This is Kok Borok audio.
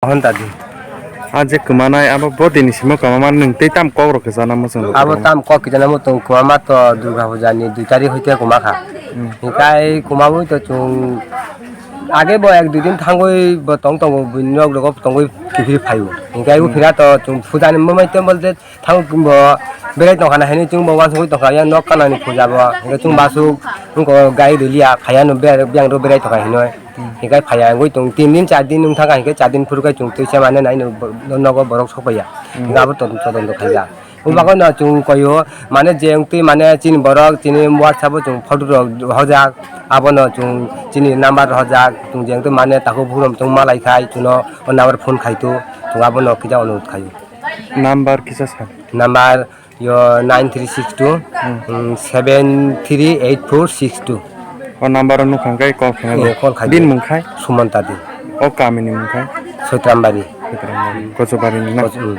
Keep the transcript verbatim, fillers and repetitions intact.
Honta di. A je kwmanai abo bo dini simo kwmamani nwng tei tam kok rok kwchana muchung rok Abo kwbangma. Tam kok kwchana muchung kwmama to Durga Puja ni dui tarik hoite kwma kha. Hmm. Hikai kwmawi to chwng age bo ek dui din thangwi bo tong tongo buini nok rogo tongwi kiphil phaio. Hikai Hmm. Uphira to chwng puja ni momai temple je Thang bo berai tongkha na hinwi chwng bo uansugwi tongkha yang nok kanani puja bo. Hwnkhe chwng basuk wngkha gai rwliya phaiya no biyang rw berai tongkha hinwi. Hinkhe phaiya wngwi tong tin din char din wng thangkha hinkhe char din phuru khe chwng twisa mane naino nogo borok sokpaiya. Hinkhe abo todonto khaijak. Ubagwi no chwng koyo mane je wngtwi mane chini borok chini WhatsApp o chwng photo rok rohorjak. Abono chwng chini number rohorjak chwng je wngtwi mane takhuk bukhuk rok chwng malai khai chwngno o number phone khai tu chwng abono kisa onurot khaio. Number kisa sa. Number yo nine three six two, Hmm. mm, seven three eight four six two. O number o nukha khe call khaina Eh, de. Call khaina. Bini mung khai? Sumanta de. O kami ni mung khai? Soitrambari. Soitrambari. Kochobari ni na? Koch-, mm.